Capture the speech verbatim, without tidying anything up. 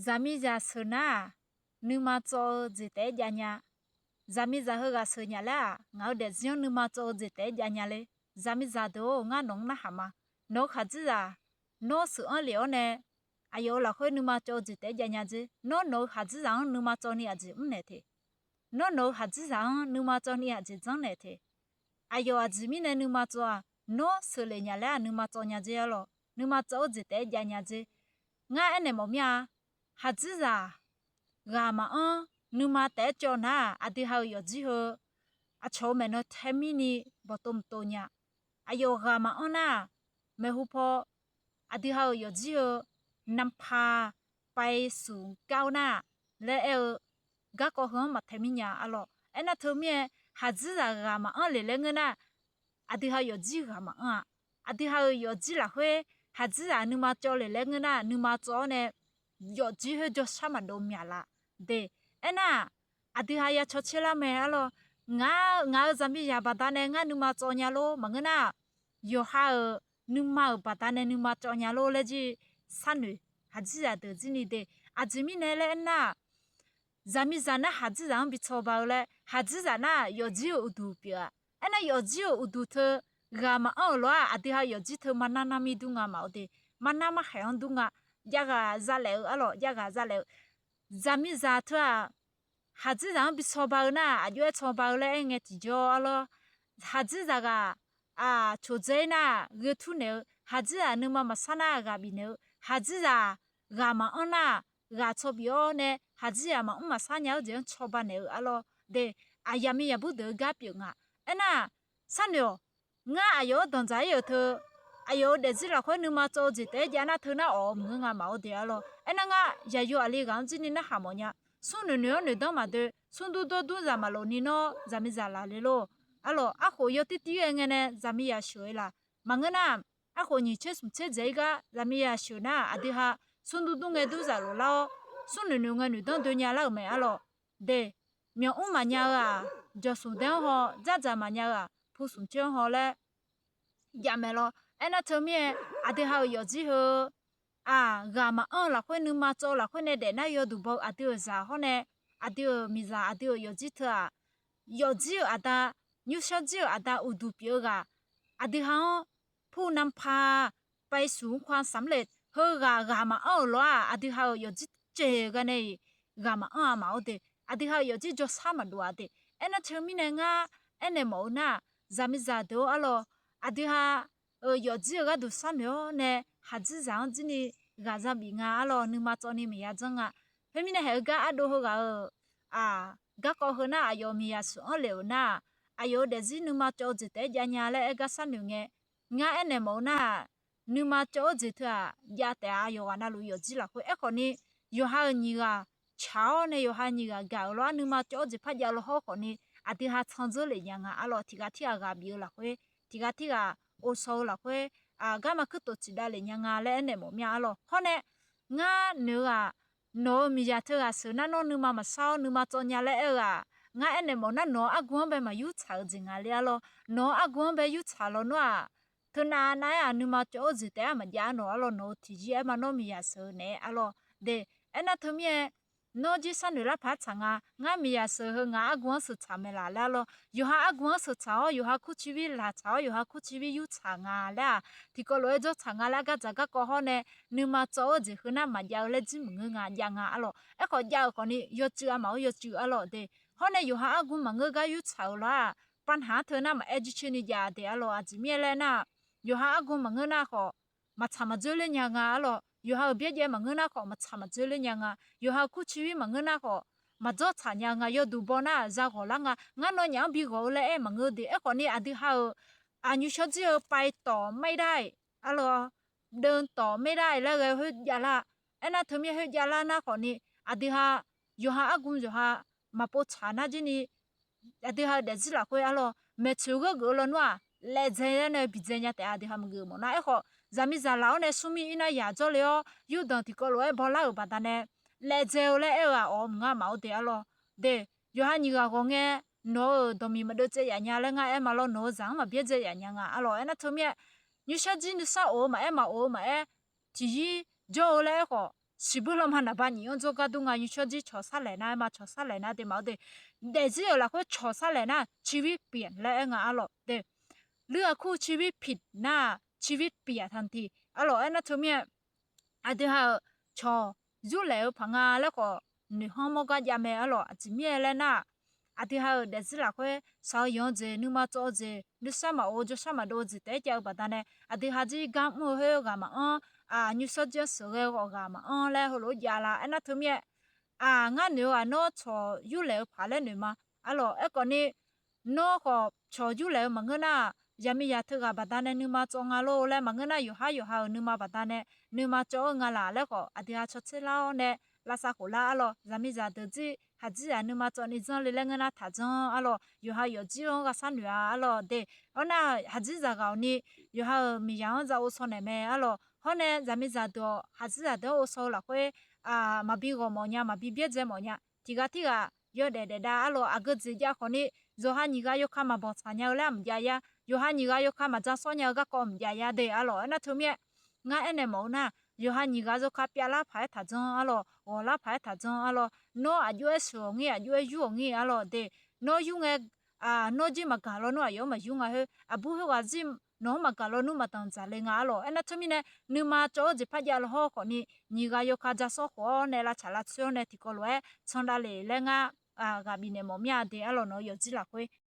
Zaqmiqzaq sheuq nar-aq, nuima tsawv-eu jeq taef-aer jav nya. Zaqmiqzaq heughaq sheuq nya laer-aq, ngaq-eu daefzir-anr nuima tsawv-eu jeq taef-aer jav nya le. Zaqmiqzaq deuq-or, ngar nawq-anr narhaq ma. Nawq-eu khaqdzerzaq nawr sheuq-anr lef-awr nae, aqyawf-euq lafkhoer nuima cawv-eu jeq taef-aer jav nya dzer. Nawr nawq-eu khaqdzerzaq-anr nuima tsawv ni aqjeq mrnaeq teq. Nawr nawq-eu khaqdzerzaq-anr nuima tsawv ni aqjeq janrnaeq teq. Aqyawf aqjeq mirnae nuima tsawv-aq, nawr sheuqlef nya laer-aq nuima tsawv nya dzer arlawq. Nuima tsawv-eu jeq taef-aer jav nya dzer. Ngar aernaeq mawf mir-a. Khaqdzerzaq ghaq maqanr nuima taef-aer cawv nar-aq, aqdui ha-euq yawfjir heu aqcawq-eu maeqnan tae mirni bawqtov mqtov nya. Aqyawf ghaq maqanr nar-aq, maeqhu paw aqdui ha-euq yawfjir heu nanpaq paisuq gar-awr nar-aq laer aer-eu garkawv heu-anr maqtae mir nya arlawq. Aernar teumirnae, khaqdzerzaq ghaq maqanr lef laer ngeur nar, aqdui ha yawfjir ghaq maqanr-a. Aqdui ha-euq yawfjir lafkhoer khaqdzerzaq nuima cawv lef laer ngeur nar, nuima tsawv-awr nae yawfjir khoer jawrshar maqdov myaq laf de. Aernar-aq, aqdui ha ya cawtser lar mae arlawq. Ngaq-eu zaqmiqzaq baqdanae ngar nuima tsawv nya lor maqngeur nar, yawqha-euq nuima-euq baqdanae nuima cawv nya lor laer jir sharnoeq khaqdzerzaq deuq jir ni de. Aqjeq mirnae laer aernar-aq, zaqmiqzaq nar khaqdzerzaq-anr bi tsawba-eu laer, khaqdzerzaq nar-aq yawfjir-euq uqduq pyeuf-a. Aernar yawfjir-euq uqduq teu ghaq maqanr-euq lof-aq, aqdui ha yawfjir teu marnar narmir dur nga maqaer de. Marnar markhaeq-anr dur nga. Javghaq zalaef-eu arlawq, javghaq zalaef-eu. Zaqmiqzaq teu-aq, khaqdzerzaq-anr bi tsawba-eu nar-aq, aqjox-aer tsawba-eu laer aer ngae tiqjawr arlawq. Khaqdzerzaq ghaq coqdzae-ir nar-aq gheu tur naeq-eu, khaqdzerzaq nuima maqsar nar-aq ghaq bifnaeq-eu, khaqdzerzaq ghaq maqanr nar-aq ghaq tsawv bif-awr nae khaqdzerzaq maqmr maqsar nya-eu jeq-anr cawba naeq-eu arlawq de. Aqyaq miqyaq bur deuq-eu gar pyeuf nga. Aernar-aq, sharnoeq-awq. Ngar aqyawf-anr danqdzaq-ir-euq teu, aqyawf-euq daefzir lafkhoer nuima tsawv-eu jeq taef-aer jav nar teu nar awq-awq maqngeur nga maqaer de arlawq. Aernar ngar yaqyo aqli ghaq-anr jir ni narhaq mawf nya. Smrnoeq noeq-anr noeqdanr maqdoe, smrdur dawrdur zaq maqlof ni nawr zaqmiqzaq laf le lor. Arlawq, arkhof yaw tirtir ghae ngae nae zaqmiqzaq sheuq-eu laf. Maqngeur nar, arkhof nyiq tser smq tser dzaeq-ir gar zaqmiqzaq sheuq nar-aq, aqdui ha smrdur dur ngae dur zaq lof lar-awr, smrnoeq noeq ngae noeqdanr doe nya lar-euq mae arlawq. De, myawq mr maqnya-eu-aq, jawq smq dae-anr haw, dzardzaq maqnya-eu-aq, pu smq coer-anr haw laer jav mae lawr. Aernar teumirnae, aqdui ha-euq yawfjir heu-aq, ghaq maqanr-eu lafkhoer nuima tsawv-eu lafkhoer nae daefnar yawduq baw-eu aqdui-euq zaq hawr nae, aqdui-euq miqzaq aqdui-euq yawfjir teu-aq, yawfjir-euq aqda, nymrshawr jir-euq aqda uqduq pyeuf-eu ghaq, aqdui ha-anr pur nanpaq paisuq-anr khar samr le. Heughaq ghaq maqanr-euq lawr-aq, aqdui ha-euq yawfjir caev ghae nae-iq ghaq maqanr-a maqaer de. Aqdui ha-euq yawfjir jawrshar maqdov-a de. Aernar teumirnae ngar aernaeq mawf-eu nar-aq, zaqmiqzaq deuq-or arlawq, aqdui ha-euq yawfjir-eu gharduq sharnoeq-awr nae khaqdzerzaq-anr jir ni ghaq za bif nga arlawq, nuima tsawv ni maqya janr nga. Khoermirnae haeq-eu gar ardov heughaq-euq garkawv heu nar, aqyawf miqyaq sheuq-anr lef-euq nar-aq, aqyawf-euq daefzir nuima cawv-eu jeq taef-aer jav nya laer aer gar sharnoeq ngae, ngar aernaeq mawf-eu nar-aq, nuima cawv-eu jeq teu-aq jav taef-a. Yawqghaq navluf yawfjir lafkhoer aerkhawf ni, yawqha-euq nyiq ghaq tsaq-awr nae yawqha nyiq ghaq gaq-euq lawr-ar, nuima cawv-eu jeq par jav law hawr khawf ni, aqdui ha tsanr dzeur lef nya nga arlawq. Tiqghaq tirghaq ghaq bif-eu lafkhoer, tiqghaq tirghaq ovshaw-eu lafkhoer, garma kuirtof tsiqdav lef nya nga laer aernaeq mawf mir-a arlawq. Hawr nae, ngar noeq-eu-aq, nawq-euq miqzaq teughaq sheuq nar nawr nuima maqshar-awr nuima tsawv nya laer aer-eu-aq, ngar aernaeq mawf nar nawq-euq argu-anr bae maq yurtsaq-eu jeq nga le arlawq. Nawq-euq argu-anr bae yurtsaq lawnmr-aq, teunav nav-aer-aq nuima cawv-eu jeq taef-aer maqjav-ar nawq arlawq. Nawq-euq tiqjir aer ma nawr miqyaq sheuq-eu naeq-aer arlawq. De, aernar teumirnae, nawr jir sharnoeq larpaq-aer tsaq nga. Ngar miqyaq sheuq heu ngaq argu-anr sheuq tsaq mae laf laer arlawq. Yawqha argu-anr sheuq tsaq-awr, yawqha kurcivir laq tsaq-awr, yawqha kurcivir yurtsaq nga laer-aq, tiqkawv lof-aer jawr tsaq nga laer gardzaq garkawv hawr nae, nuima tsawv-eu jeq heu nar maqjav-eu laer jir maqngeur nga, jav nga arlawq. Aerkhawf jav-euq khawf ni yawcuiv-a maqaer yawcuiv arlawq de. Hawr nae yawqha argu maqngeur gar yurtsaq-euq lawr-aq, pavnaq-anr teu nar maqaer jircoer ni jav de arlawq. Aqjeq mirnae laer nar, yawqha argu maqngeur nar khawf, maqtsaq maqdzoer ler nya nga arlawq. Yawqha-euq byaerdzae maqngeur nar khawf, maqtsaq maqdzoer ler nya nga. Yawqha-euq kurcivir maqngeur nar khawf, maqdzawr tsaq nya nga. Yawduq baw nar-aq, zaghawq lar nga. Ngar nawnyaf-anr bi ghawq-eu laer aer maqngeur de. Aerkhawf ni aqdui ha-euq aqnymr shawr jir-eu pav tawq maer dar-iq arlawq, deuvtawq maer dar-iq laer ghae khoer javlar. Aernar teumirnae khoer javlar nar khawf ni, aqdui ha yawqha argu yawqha maqpov tsaq nar jir ni, aqdui ha-eu daefzir lafkhoer arlawq, maeqtsoeq gheur geuf-eu lawnmr-aq, laedzae laer nae bidzae nya taef-a. Aqdui ha maqgeuf mawf nar aerkhawf, zaqmiqzaq laf-awr nae smrmir ir nar yaq jawrle-awr, yurdanq tiqkawv lof-aer bawlar-euq baqdanae, laedzae-eu laer aer-eu-aq, awq mq ngar maqaer de arlawq. De, yawqha nyiq ghaq ghawq ngae, nawq-euq dawqmiq maqdeuv tsaev yaf nya laer ngar aer ma lawr. Nawq-eu zaq-anr maqbyaerdzae yaf nya nga arlawq. Aernar teumirnae, nymr shawr jir nuisar of-eu maqaer, maqof-eu maqaer, tiqyir jawr-eu laer aerkhawf, shiqbuir lanma naqba nyiq-anr dzawrgar dur nga. Nymrshawr jir cawq sarlaeq nar-aer ma, cawq sarlaeq nar de maqaer de. Daefzir-euq lafkhoer cawq sarlaeq nar ชีวิตเปลี่ยน laer aer nga arlawq de. Luir-aq kur ชีวิตผิด nar-aq ชีวิตเปลี่ยนทันที arlawq. Aernar teu mir-aer aqdui ha-euq cawq yurlaeq-eu paq nga laer khawf noeqhanr mawr gar jav mae arlawq. Aqjeq mirnae laer nar-aq, aqdui ha-euq daefzir lafkhoer shaq-eu yanq-eu jeq, nuima tsov-eu jeq, nuisar maqof-eu jawrshar maqdov-eu jeq taef-aer jav-eu baqdanae, aqdui ha jir gar mr-eu khoer-eu ghaq maqanr, nymrshawr jir-anr sheuqghae-eu khawf ghaq maqanr laer heulof-aer jav la. Aernar teu mir-aer, aq, ngar noeq-eu ghaq nawr cawq yurlaeq-eu paq laer noeq ma arlawq. Aerkhawf ni, nawr khawf cawq yurlaeq-eu maqngeur nar-aq, zaqmiqzaq teughaq baqdanae nuima tsov nga lor laer maqngeur nar, yawqhar yawqha-euq nuima baqdanae nuima tsov-eu nga laq laer khawf, aqdui ha cawtser lar-awr nae lavsav khof lar arlawq. Zaqmiqzaq deuq jir haqjir-aq nuima tsov ni janrle laer ngeur nar taqjanr arlawq. Yawqha yawfjir-anr ghavsar noeq-a arlawq de. Awr nar, haqjir zaqghaq-awq ni yawqha-euq miqzaq-anr za ghovshaw naeq mae arlawq. Hawr nae zaqmiqzaq deuq-awq haqjir zaqdeuq-anr ghovshaw-eu lafkhoer maqbi ghawq mawf nya, maqbi byaerdzae mawf nya. Tiqghaq tirghaq yawdaef daefdav arlawq. Aqgeu jeq jav khawf ni, yawqha nyiq ghaq yawkaq maqbawq tsaq nya-eu laer maqjav ya. Yawqha nyiq ghaq yawkaq maqja sawr nya-eu garkawv maqjav ya de arlawq. Aernar teu mir-aer, ngar aernaeq mawf-eu nar, yawqha nyiq ghaq yawkaq pyav lar paq-aer taqjanr arlawq, ghawq lar paq-aer taqjanr arlawq. Nawr aqjox-aer sheuq-awq ngir, aqjox-aer yur-awq ngir arlawq de. Nawr yur ngae, nawr jir maqgaq lawnmr aqyawf-anr maqyur nga khoer, aqbur khoerghaq jir nawq-anr maqgaq lawnmr maqdanq dzaqle nga arlawq. Aernar teu mirnae, nuima tsov-eu jeq par jav law hawr khawf ni, nyiq ghaq yawkaq ja sawr khof-awr nae lavtsaq lavtsoer-awr nae tiqkawv lof-aer candav le laer ngar ghaq bifnaeq mawf mir-a de arlawq. Nawq-eu yawfjir lafkhoer